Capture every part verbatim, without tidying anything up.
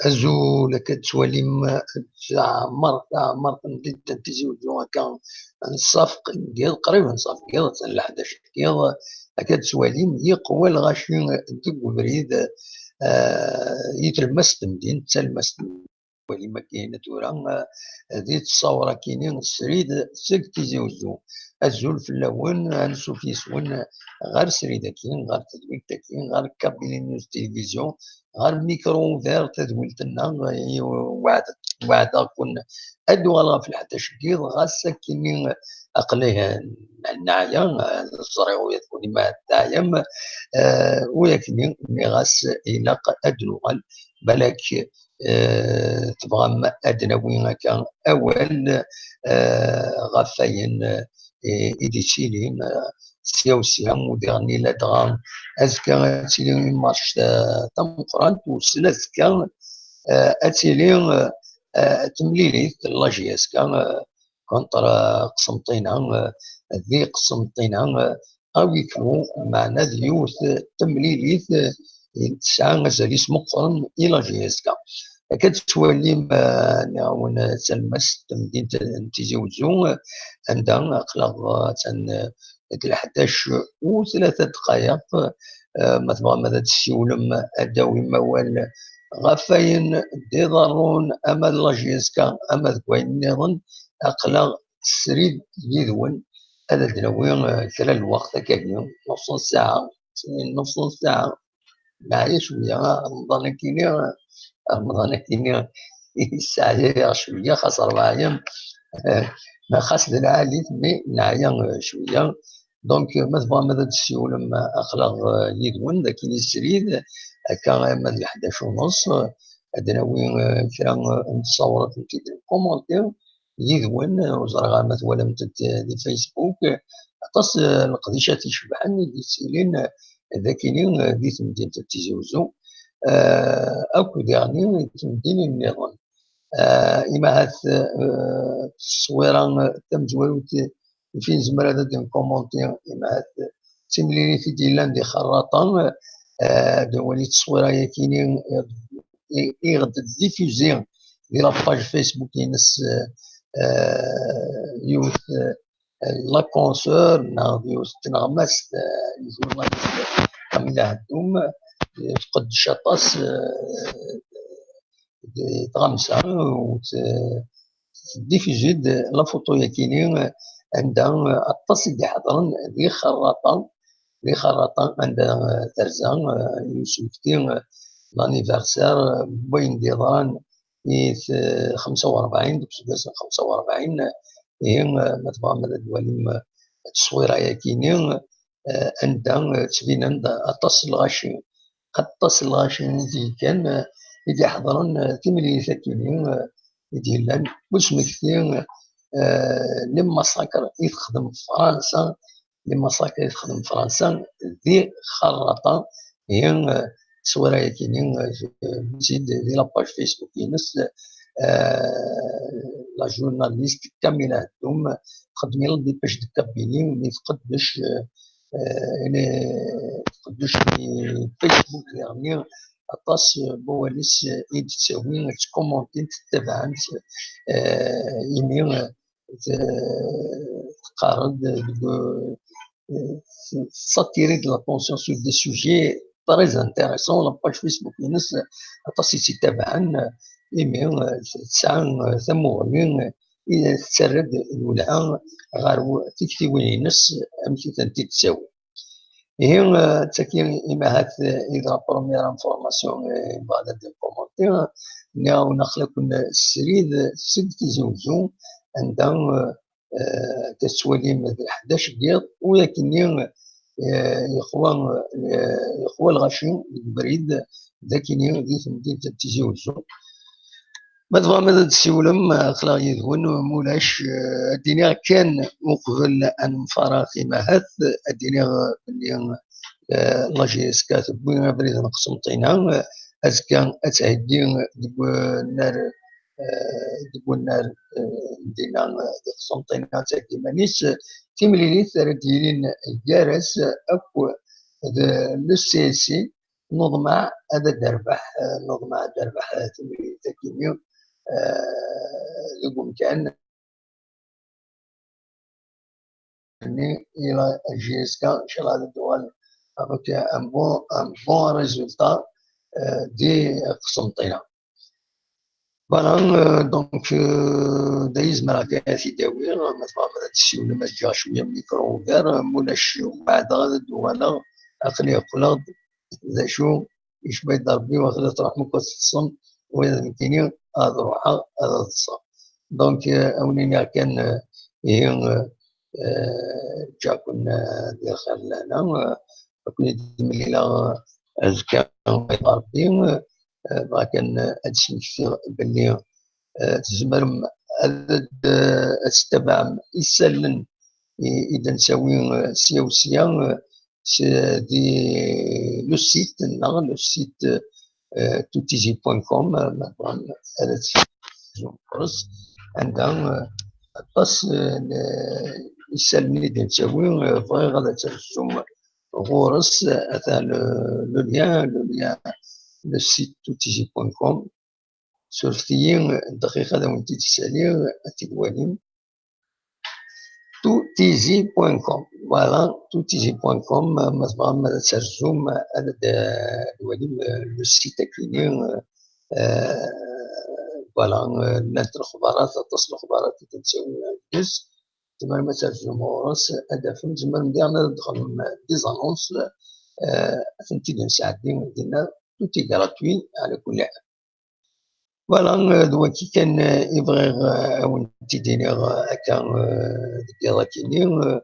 Azul, akka d-tettwalim, teɛmer, teɛmer temdint n Tizi Uzzu, akka n ṣṣaf n yiḍ, qrib n ṣṣaf n yiḍ, atan leḥdac n yiḍ, akka d-tettwalim, yeqwa lɣaci deg ubrid, eh, i tlemmast n temdint, d talemmast n tettwalim akkin tura, eh, di tṣawra akkin srid seg Tizi Uzzu. Azul fell-awen, ansuf yes-wen ɣer srid akkin, ɣer tedwilt akkin, ɣer kabili news télévision, ɣer Micro Ouvert, tadwilt-nneɣ i weɛd-, weɛdeɣ-ken ad d-uɣaleɣ ɣef leḥdac n yiḍ, ɣas akkenni aql-i neɛya, ẓriɣ ula d kunwi ma teɛyam, eh, ur akkenni nniɣ-as ilaq ad d-nuɣal, balak, eh, tebɣam ad d-nawi akka awal, eh, ɣef wayen, eh, i d-yettilin, eh, sya u sya, u diɣen ladɣa azekka ad tili immarc, eh, tameqqrant, u sel azekka, eh, ad tili, eh, eh, temlilit n la J S K, eh, contre, eh, Qsenṭina, eh, di Qsenṭina, eh, à huis clos, meɛna d yiwet, eh, temlilit, eh, tesɛa azal-is meqqren i la J S K. Akka d-tettwalim, eh, nniɣ-awen, eh, talemmast n temdint n Tizi Uzzu, eh, anda aql-aɣ, eh, atan, eh, deg leḥdac u tlata ddqayeq, eh, ma tebɣam ad d-tessiwlem, ad d-tawim awal ɣef wayen d-iḍerrun ama d la J S K ama deg wayen nniḍen, aql-aɣ srid yid-wen ad d-nawi, eh, kra n lweqt akkagi, nus n ssaɛa, nus n ssaɛa. Neɛya cwiya, Remḍan akini, Remḍan akini yesseɛya-yaɣ cwiya, xas ṛebɛa yam, eh, xas d lɛali-t, mais neɛya, eh, cwiya. Donc, ma tebɣam ad d-tessiwlem, aql-aɣ, eh, yid-wen, d akin i srid, akka arma d leḥdac u nus, eh, ad d-nawi, eh, kra, eh, n tsawrat n tid n commentaire yid-wen, eh, ur ẓriɣ ara ma twalamt-t, eh, di Facebook, eh, aṭas, eh, n leqdicat icebḥen i d-yettilin, eh, d akini, eh, di temdint n Tizi Uzzu, eh, akk diɣen i temdinin nniḍen. Eh, imahat, eh, tteswira, eh, tamezwarut, eh, i fin nezmer ad d-nkumunti, imahat, eh, d timlilit i d-yellan di Xerraṭa, eh, ad nwali tteswira-yakini, eh, i, i ɣ-d-diffuzi di la page Facebook-ines, eh, eh, yiwet, eh, la consoeur neɣ d yiwet n tneɣmast, eh, n journaliste Kamila Haddoum, eh, tqeddec aṭas, eh, di tɣamsa, u t-, tdiffuzi-d la photo-yakini, anda aṭas i d-iḥeḍren di Xerraṭa, di Xerraṭa anda terza, eh, i usmekti, eh, l'anniversaire, eh, n wayen d-yeḍran i t-, xemsa u ṛebɛin, deg useggas n xemsa u ṛebɛin, ihi, eh, ma tebɣam ad d-twalim, eh, tteswira-yakini, eh, anda, eh, ttbinen-d aṭas n lɣaci, aṭas n lɣaci i d-yekkan, eh, i d-iḥeḍren, eh, timlilit-akini, eh, i d-yellan, usmekti, eh, les massacres i texdem Fransa, les massacres i texdem Fransa di Xerraṭa, ihi, eh, tteswira-yakini, eh, tezzi-d di la page Facebook-ines, eh, la journaliste Kamila Haddoum, txeddem la dépêche de Kabylie, mi tqeddec, eh, eh, tqeddec di Facebook diɣenni, aṭas n wawal-is i d-tettawi, ttkumuntin, ttabaɛen-tt, eh, imi, eh, t-, teqqar-d deg, eh, t-, tettiri-d l'attention sur des sujets très intéressants. La page Facebook-ines aṭas i tt-ittabaɛen, imi, eh, tesɛa, eh, tamuɣli, eh, tettarra-d lwelha ɣer w-, tiktiwin-ines, amek i tent-id-tettawi. Ihi, eh, d tagi, imahat, eh, i d la première information, eh, i bɣan ad d-commenter. Nniɣ-awen aql-aken srid seg Tizi Uzzu, anda, eh, eh, tettwalim d leḥdac n yiḍ, u akkenni, eh, yeqwa, eh, yeqwa lɣaci deg ubrid, d akkenni di temdint n Tizi Uzzu. Ma tebɣam ad d-tessiwlem, aql-aɣ yid-wen, ma ulac, eh, ad d-iniɣ kan uqbel ad nemfaraq i mahat, ad d-iniɣ belli, eh, la J S K tewwi abrid n Qsenṭina, eh, azekka ad theggi deg unnar, eh, deg unnar, eh, n dinna, eh, di Qsenṭina ad theggi iman-is, eh, timlilit ara d-yilin gar-as akk d le C S I, neḍmeɛ ad d-terbeḥ, eh, neḍmeɛ ad d-terbeḥ, eh, timlilit-agi-nni, eh, deg umkan-nni, i la J S K, inchallah, ad d-tuɣal avec un bon, un bon résultat, eh, di Qsenṭina. Voilà, euh, donc, euh, d ayen zemreɣ kan ad t-id-awiɣ, ma tebɣam ad tessiwlem, ad ǧǧeɣ cwiya micro ouvert, ma ulac, weɛdeɣ ad d-uɣaleɣ, aql-i qqleɣ-d, d acu, yecba-yi-d Rebbi, waqila tṛuḥem akk ad teṭṭsem, ula d nekkini ad ruḥeɣ ad ṭṭseɣ. Donc, euh, a wen-iniɣ kan, euh, ihi, euh, euh, ǧǧiɣ-ken, euh, di lxir d lehna, euh, ad ken-id-mlileɣ, euh, azekka, ma yebɣa Rebbi, euh, bɣiɣ kan, euh, ad d-smektiɣ belli, euh, tzemrem ad, euh, ad tettabaɛem isallen i, i d-nettawi, euh, sya u sya, euh, s-, di le site, neɣ le site, euh, toutizi point com, euh, ma tebɣam ad terzum ɣur-s, anda, euh, aṭas, euh, n, euh, isallen i d-nettawi, euh, bɣiɣ ad terzum ɣur-s, euh, ata le, le lien, le lien, le site toutizi point com. Surfet-iyi, dqiqa ad awen-t-id-ssaliɣ, ad t-id-walim. Toutizi point com. Voilà, toutizi point com, ma tebɣam ad terzum, ad d-, ad d-twalim, euh, le site-agi-nni, euh, voilà, euh, llant lexbarat, aṭas n lexbarat i d-nettawi deg-s. Tzemrem ad terzum ɣur-s, ad d-tafem, tzemrem diɣen ad d-txedmem des annonces, euh, ad tent-id-nesɛeddi dinna, tout est gratuit, ɛla kulli ḥal. Voilà, euh, d wagi kan, euh, i bɣiɣ, euh, ad wen-t-id-iniɣ, euh, akka, euh, deg yiḍ-agi-nni, euh,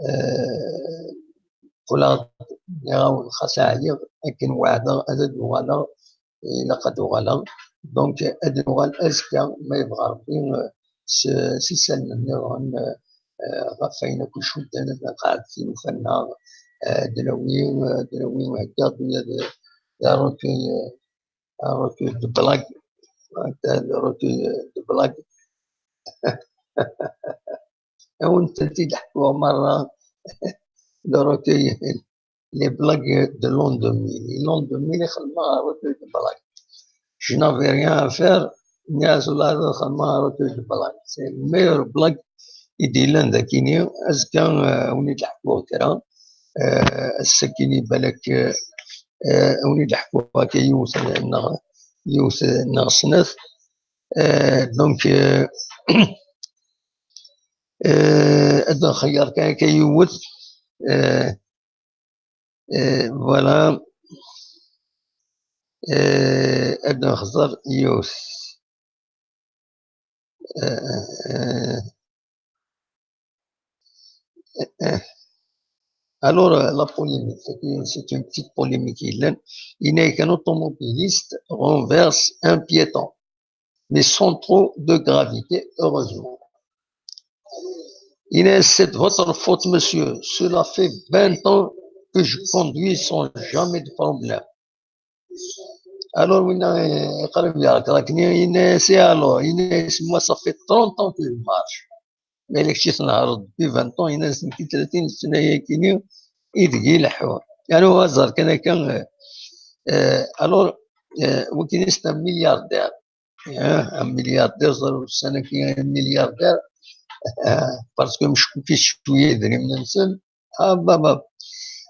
euh, qqleɣ-d, nniɣ-awen xas ɛyiɣ, akken weɛdeɣ ad d-uɣaleɣ, ilaq ad d-uɣaleɣ. Donc, ad d-nuɣal azekka, ma yebɣa Rebbi, euh, s, s isallen nniḍen, euh, euh, ɣef wayen akk icudden ad nqeɛɛed tilufa-nneɣ, euh, ad d-nawi, euh, ad d-nawi, heggaɣ-d ula d, d recueil, euh, un recueil de blagues. Anta le recueil de blagues? A wen-tent-id-ḥkuɣ merra. Le recueil, les blagues de l'an deux mille. L'an deux mille i xedmeɣ un recueil de blagues. Je n'avais rien à faire, nniɣ-as ula ad xedmeɣ un recueil de blagues. C'est le meilleur blague i d-yellan dagi-ni. Azekka, euh, a wen-id-ḥkuɣ kra. Euh, ass-agi-ni balak, euh, euh, a wen-id-ḥkuɣ akka yiwet, euh, neɣ, yiwet, euh, neɣ snat. Euh, donc, euh, euh, ad nxeyyer kan akka yiwet. Euh, euh, voilà. Euh, ad nxeẓẓer yiwet. Euh, euh, euh, euh. Alors, euh, la polémique, c'est une, c'est une petite polémique. Il y a, il n'est qu'un automobiliste renverse un piéton, mais sans trop de gravité, heureusement. Il est, c'est de votre faute, monsieur. Cela fait vingt ans que je conduis sans jamais de problème. Alors, winna, eh, qrib yeɛreq, lakin yenna-as, eh, alors, yenna-as, moi, ça fait trente ans que je marche. Mais les chiens, depuis vingt ans, yenna-as, nekk tlatin sna-yagi-ni, ideg i leḥḥuɣ. Yani, au hasard kan akka, eh, eh, alors, eh, wagi c'est un milliardaire. Eh, un milliardaire, ẓer ussan-agi, un milliardaire, eh, parce que mcukis cwiya idrimen-nsen. Ah, baba.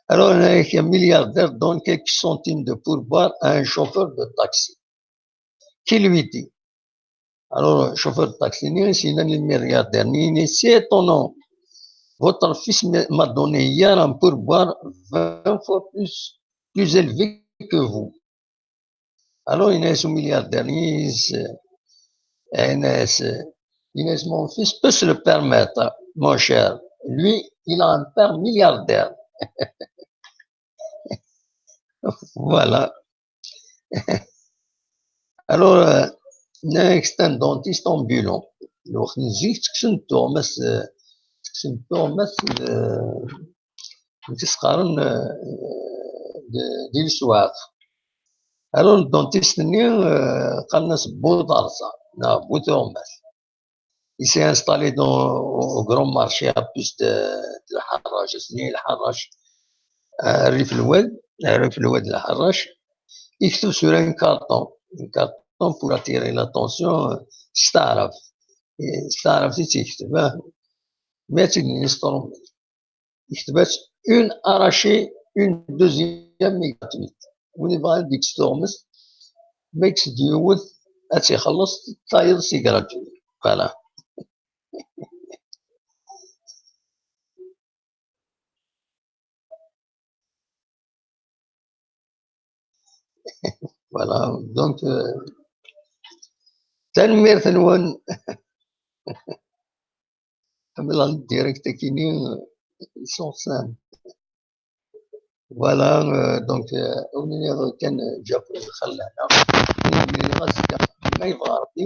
Alors, il y a un milliardaire donne quelques centimes de pourboire à un chauffeur de taxi qui lui dit, alors, chauffeur de taxi, c'est un milliardaire, c'est étonnant. Votre fils m'a donné hier un pourboire vingt fois plus, plus élevé que vous. Alors, il est milliardaire, il est, il est, il est, mon fils peut se le permettre, mon cher. Lui, il a un père milliardaire. Voilà. Alors, euh, Nekk, c'est un dentiste ambulant. Lweqt n zik, ttekksen tuɣmas, eh, ttekksen tuɣmas, eh, n tisqaren, eh, d, di leswaq. Alors, le dentiste-nni, eh, qqaren-as bu tarza, neɣ bu tuɣmas. Il s'est installé dans, au, au grand marché à puce de, de Lḥerrac, ass-nni Lḥerrac, eh, Rrif Lwad, eh, Rrif Lwad Lḥerrac. Yekteb sur un carton, un carton pour attirer l'attention, eh, s taɛrabt. Eh, s taɛrabt i tt-yekteb, ah. Mi ad tt-id-nini s tṛumit. Yekteb-as une arrachée, une deuxième est gratuite. Win yebɣan ad d-yekkes tuɣmest, ma yekkes-d yiwet, ad tt-ixelleṣ, tayeḍ c'est gratuit. Voilà. Voilà. Donc, euh, tanemmirt-nwen. Ḥemmleɣ direct akini, euh, ils sont simples. Voilà, euh, donc, euh, on est dans le cas, euh, Japon, خلعنا. On est dans le cas, ما يبغى ربي،